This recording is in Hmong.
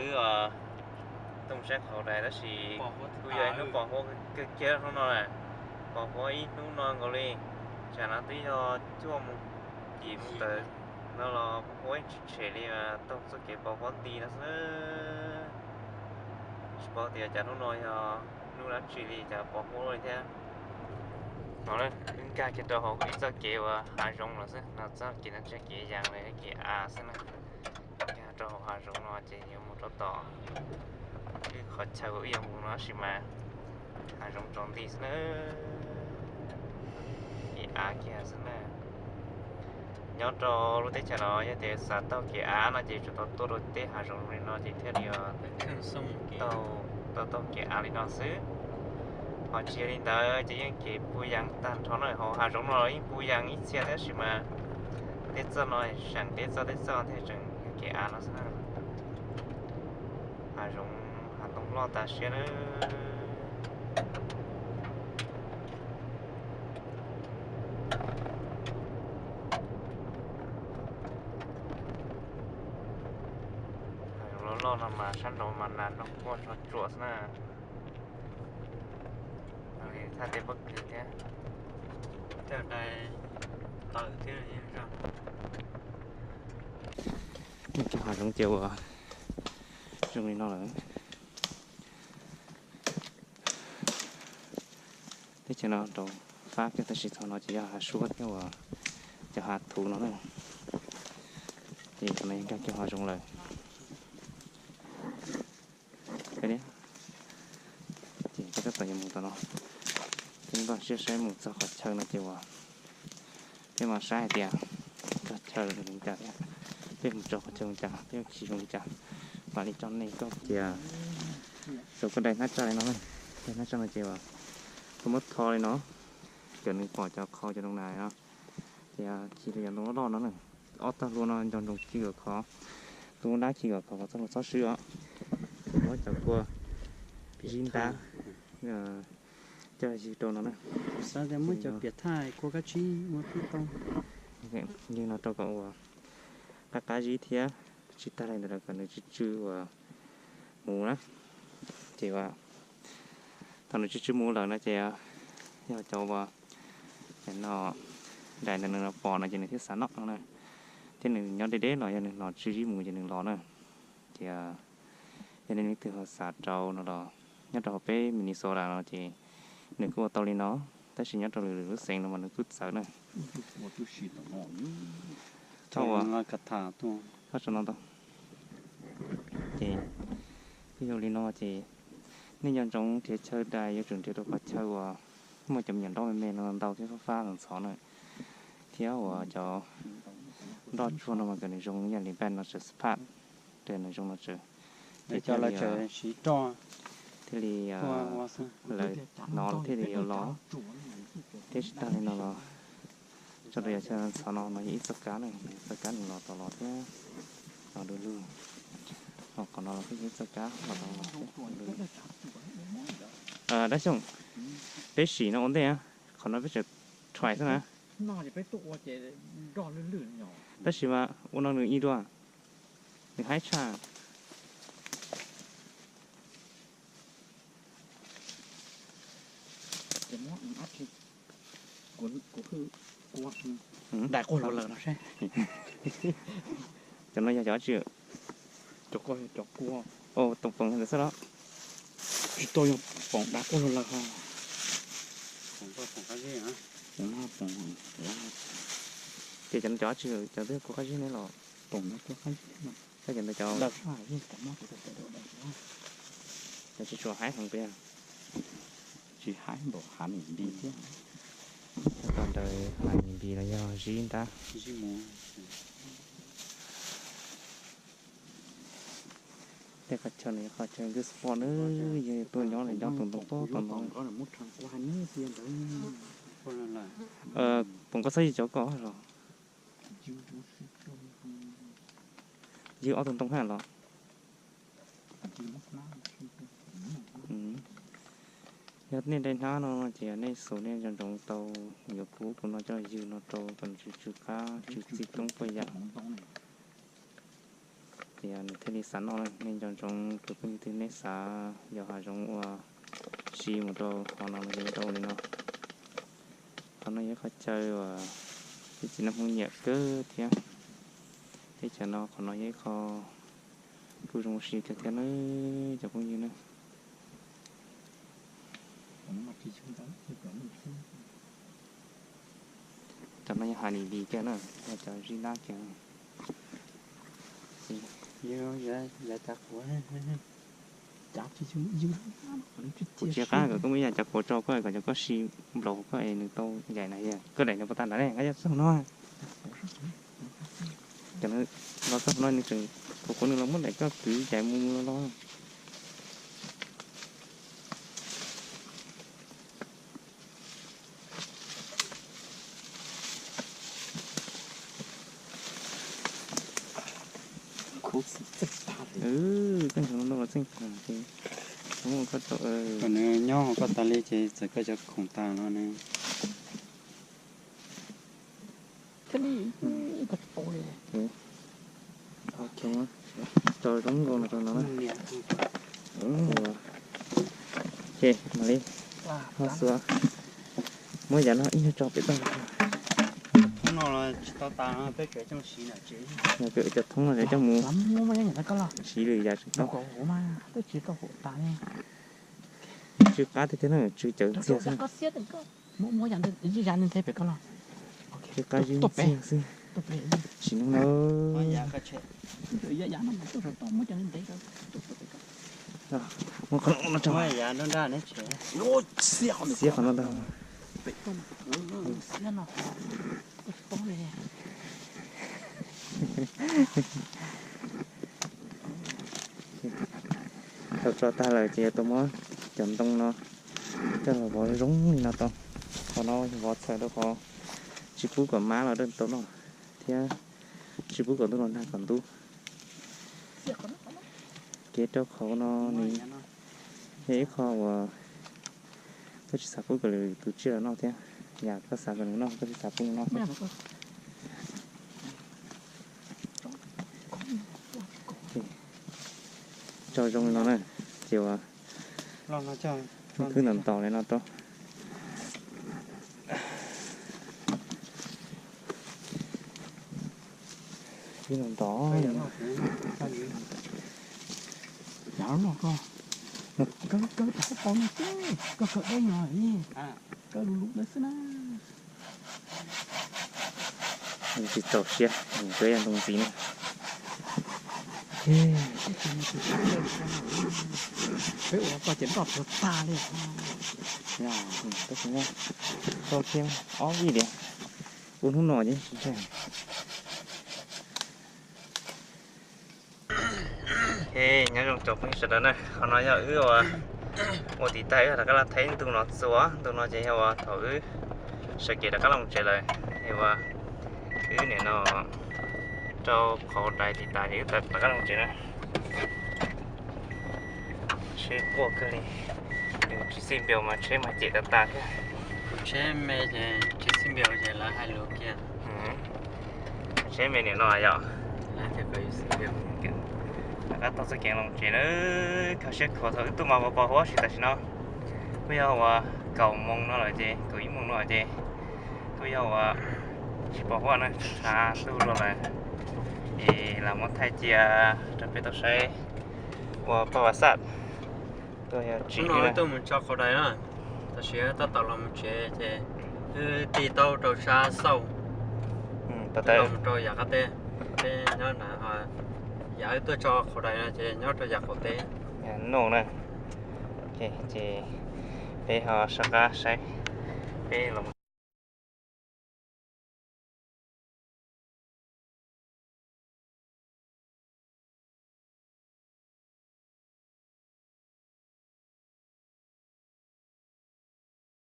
Wb tuaj mus saib qhov dais tab sis kuj yog ib hnub pos huab kawg kiag hnub no na. Pos huab ib hnub no nkaus li, tsam no twb yog cuaj moos yim moos tawm no los pos huab yeej tsis tshem li, taug txoj kev pos huab nti no xwb. Tsis paub tias cas hnub no yog hnub dab tsi li cas pos huab li thiab. No wb nkag kiag rau hauv ib txoj kev uas hav zoov los xwb no, txoj kev no tsis yog kev yas li, kev av xwb na. Nkag rau hauv hav zoov no ces yuav mus rau tom wb qhov chaw uas wb yuav mus no tab sis mas hav zoov tsaus nti xwb na. Kev av kiag xwb na. Nyob rau lub teb chaws no yog tias xav taug kev av no ces tsuas tau tuaj rau tej hav zoov li no ces thiaj li tau taug kev av li no xwb. Ho tsis yog li ntawd ces yeej kev puv yas tag nrho na, hauv hav zoov no yeej puv yas ib txhia tab sis mas tej txoj no seem tej txoj, tej txoj thiaj tseem yog kev av no xwb na. Hav zoov hav ntoo loj tas siab na. Hav zoov loj loj no mas sab nraud mas nas nrog quaj tsuag tsuag xwb na. Thaj teb pob kws thiab. Cov hav zoov ces uas zoo li no lawm. Teb chaws no rau fab kiag tab sis thaum no ces yog hav suab thiab uas cov hav thuv no na. Ces thaum no yog nkag kiag hav zoov lawm. Ces peb tab tom yuav mus tom no, peb npaj siab saib mus txog qhov chaw no ces uas peb mam saib hais tias txog chaw zoo li cas thiab peb mus txog qhov chaw zoo li cas, peb ua khi zoo li cas. Mam li tso nej koj tias, tau koj dai hnab tsaj li no, dai hnab tsaj no ces uas koj muab tho li no, ces nws pom cov qhov cov ntoo na no, ces khi rau cov ntoo loj loj no na. Ob tog hlua no nco ntsoov khi kom khov, tus dab khi kom khov kom txoj hlua txhob swb os. Ces muab cov kua zib ntab coj ywg rau no na. Xav tias muab cov piam thaj kua kab tsib ua tib tau, ywg no rau kom ua qab qab zib thiab. Tsis tag li ntawd los kom nws tsw tsw uas mus na. Ces uas thaum nws tsw tsw mus lawm no ces yog cov uas no dais ntawd nws los pom no ces nws thiaj xav noj no na. Thiab nws nyob deb deb los yog nws hnov tsw zib mus ces nws los na. Ces yog nej leej twg ho xav rau no los nyob rau hauv peb Minnesota no ces nws kuj ua tau li no, tab sis nyob rau lwm lub xeev no mas nws kuj txawv na. Txhob ua, txhob tso no ntau. Ces kuj yog li no ces nej nco ntsoov nrhiav chaw dais yuav tsum nrhiav rau qhov chaw uas muaj cov me nyuam nroj me me no ntau thiab fab fab ntxhov na, thiab uas cov nroj tsuag no mas kom nws zoo yam li npaj no tsaws spot, nws zoo no tsaws, thiaj li, thiaj li lawv hnov thiaj li yuav los. Thiab tsis tag li no los tso rau yam chaw ntxhov no, no yog ib txoj kab na, txoj kab nws los tau los thiab los du lug. Ho qhov no los kuj yog ib txoj kab los tau los thiab los du lug. Dab Xyooj, peb sim no ua ntej, qhov no peb tseem try xwb na. Tab sis mas ua no nws ib dua, nws haib tshaj. Cov no yog cov dab tsi? Toom poom ntawd xwb los? Tsis tau yog poom dab quaj lawg ho. Ces cov no cov dab tsi, cov twb kua qab zib ne los? Poom dab quaj qab zib. Cov ntawd cov, cov tsis tshua haib heev pes. Tsis haib npaum hav mis npis thiab. Tau ntawd hav mis npis los yog zib ntab. Tej qhov chaw no yog qhov chaw good spot na, yog tuaj nyob los nyob tus ntoo tob tus ntoo. Poom koj txhob ywg cov koj los? Ywg ob tug ntoo hab los? Yog nej dai hnab no ces nej xus nej nco ntsoov tau yuav kub tus no coj ywg no rau kom nws tsw tsw qab tsw txij toob puaj yam. Yog nws thiaj li xav noj na. Nej nco ntsoov tus phooj ywg twg nej xav yos hav zoov uas si mus rau qhov no no ces rau li no. Qhov no yog ib qhov chaw uas peb txiv neej Hmoob nyiam kawg thiab. Teb chaws no qhov no yog ib qho kuj zoo ua si kawg thiab na cov phooj ywg na. Cov no yog hav lis lis kiag na, yog cov zib dab kiag. Kuv tsis qab kom koj muab ib yam cov qhuav tso koj kom cov koj si nplaum koj es nws tau yaim na yog koj daim nws puas tag nrad ne, nqa txog no. Cov no los txog no nws tseem qhuav qhuav nws los muab daim koj kwv yaim mus mus los los. Koj nrog no los txeej tag ces, nws nyob koj tas li ces txawm koj cov khoom tag no ne. Tso zoo nkaus no rau no na. Ces mam li ho xuas, muab yav no ib nyuag tso pem toj. Thoob no tsis tau tas no peb tseem coj mus siv na. Yog peb cov thoob no coj mus siv lwm yam tsis tau. Tsw qab tiag tiag na, tsw cawv ntxiag xwb. Tsw qab zib ntxiag xwb. Sim neej no. Muab qhov no rau xiab qhov no ntag. Thaum tso tag lawm ces yuav tau muab cov ntoo no coj los vov zoo li no tau. Qhov no vov txhawm rau qhov tsis pub kom mab los dawj tau noj thiab tsis pub kom ntuj los nag kom ntub. Kev rau qhov no nws yog ib qho uas koj tsis xav pub kom lwm tus tsiaj los noj thiab. Yam koj xav kom nws noj koj tsis xav pub nws noj thiab. Tso zoo li no na, ces uas khwb ntom ntom li no rau. Khwb ntom ntom. Kawg kawg tau no, kawg kawg deb no, kawg lus lus ntawd xwb na. Tsis txaus siab, nkawd yog ntoo ntxiv na. Peb ua koj ces nroj puas tag li. Tau kiag ob vij li, ua hnub no ces tsis ntshai. Nyob zoo cov phooj ywg sawv daws na, qhov no yog wb ua, ua tiv tas wb rov qab los thaij ntu no txuas, ntu no ces yog uas thaum wb sawv kev rov qab los tsev lawm, yog uas wb nim no rau qhov dais tiv tas ces wb rov qab los tsev na. Tsheb quaj kawg li, tsis xij npias mas tsheb mas cem tas tas thiab. Tsheb me ces tsis xij npias ces lawv hais lus kiag. Tsheb me nim no yom. Rov qab taug txoj kev los tsev na, kho siab khuav thaum wb tuaj mas pos pos huab si tam sim no kuj yog uas kaum moos no lawm ces kaum ib moos no ces kuj yog uas tsis pos huab na, tshav ntuj los lawm. Es lam muab thaij cia rau peb tau saib ua paj vas xaj. Tuaj yog tsim no tuaj mus tso qhov dais na, tam sim tab tom los mus tsev ces wb tig taub rau sab xauj, los mus rau yav qab teb, peb nyob na, yav wb tuaj tso qhov dais no ces nyob rau yav qaum teb. Noj na, ces peb ho sab qab saib, peb los